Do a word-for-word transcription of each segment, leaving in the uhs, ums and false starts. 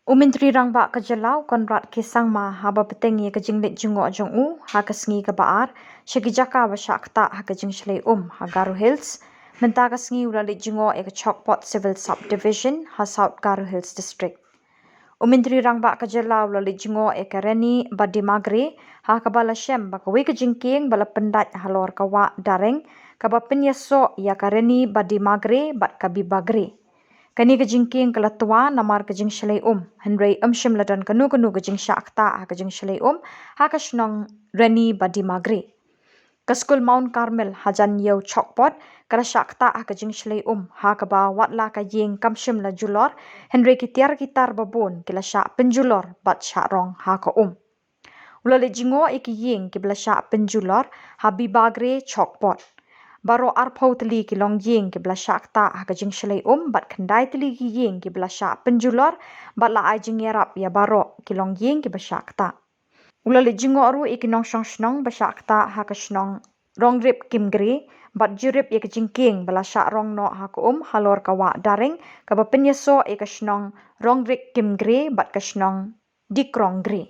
U Myntri Rangbah ka jylla u Conrad K Sangma haba bteng ïa ka jingleit jngoh jong u ha ka sngi kaba ar sha ki jaka ba shah ktah ha ka jingshlei um ha Garo Hills, mynta ka sngi u la leit jngoh ïa ka Chokpot Civil Sub Division ha South Garo Hills District. U Myntri Rangbah ka jylla u la leit jngoh ïa ka Reni Badimagre ha kaba la shem ba kawei ka jingkieng ba la pyndait halor ka wah Dareng kaba pynïasoh ïa ka Reni Badimagre bad ka Bibagre. Kane ka jingkieng ka la twa namar ka jingshlei um, hynrei ym shym la don kano kano ka jingshah ktah ha ka jingshlei um ha ka shnong Reni Badimagre. Ka skul Mount Carmel hajan ïew Chokpot ka la shah ktah ha ka jingshlei um ha kaba wat la ka ïing kam shym la julor, hynrei ki tiar ki tar ba bun ki la shah pynjulor bad shah rong ha ka um. U la leit jngoh ïa ki ïing kiba la shah pynjulor ha Bibagre Chokpot. Baroh arphew tylli ki longïing kiba la shah ktah ha ka jingshlei um bad khyndai tylli ki ïing kiba la shah pynjulor bad la ai jingïarap ïa baroh ki longïing kiba shah ktah. U la leit jngoh ruh ïa ki nongshong shnong ba shah ktah ha ka shnong Rongrip Kimgre bad jurip ïa ka jingkieng ba la shah rong noh ha ka um halor ka wah Dareng kaba pynïasoh ïa ka shnong Rongrip Kimgre bad ka shnong Dikrong Gre.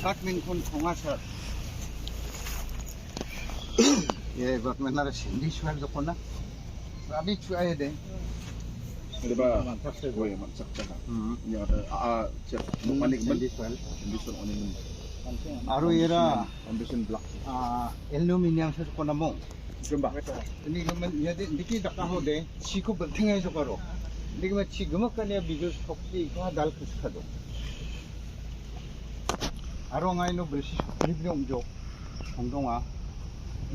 Apartment khon khonga sa. Ye apartment na sindi swal do kona. Rabi chwa ye de. Ada ba? Mansak sa. Oh, ya, mansak sa. Hmm. Ya, ada, ah, ah, cek. Mukmanik sindi swal. Sindi swal, oning. Aru ira. Foundation block. Ah, aluminium sa kona mo. Jumba. Ini gaman ya de, diki daka ho de, siku bertengah jokaro. Ini gaman si gaman kan ya bijou sokti ka dal kus kado. Aro ngai no bersi sokti biong jo. Hondong ah,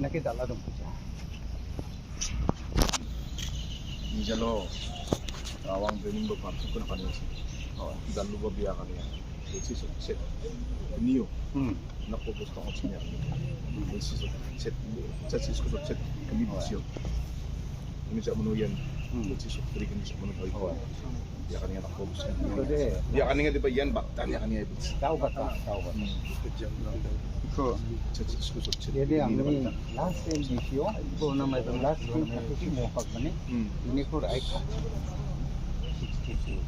nake dala dong kucha. Ni jalo, awang bening ba pam sukun kan ya. Oh, dalu ba biya kan ya. Bersi sokti. Niyo. Hmm. Nako bus tong sini. Set, set, set, set, kami bus yo. Kami cak menu yan. Hmm. Set, set, kami cak menu baik. Ya kan yang nako bus. Ya kan yang di bayan bak, dan ya kan yang bus. Tahu kata, tahu kata. Hmm. Ko. Set, set, set, set. Jadi yang ini last time di sio, ko nama itu last time itu mau pak mana? Hmm. Ini ko raika. Sixty-two.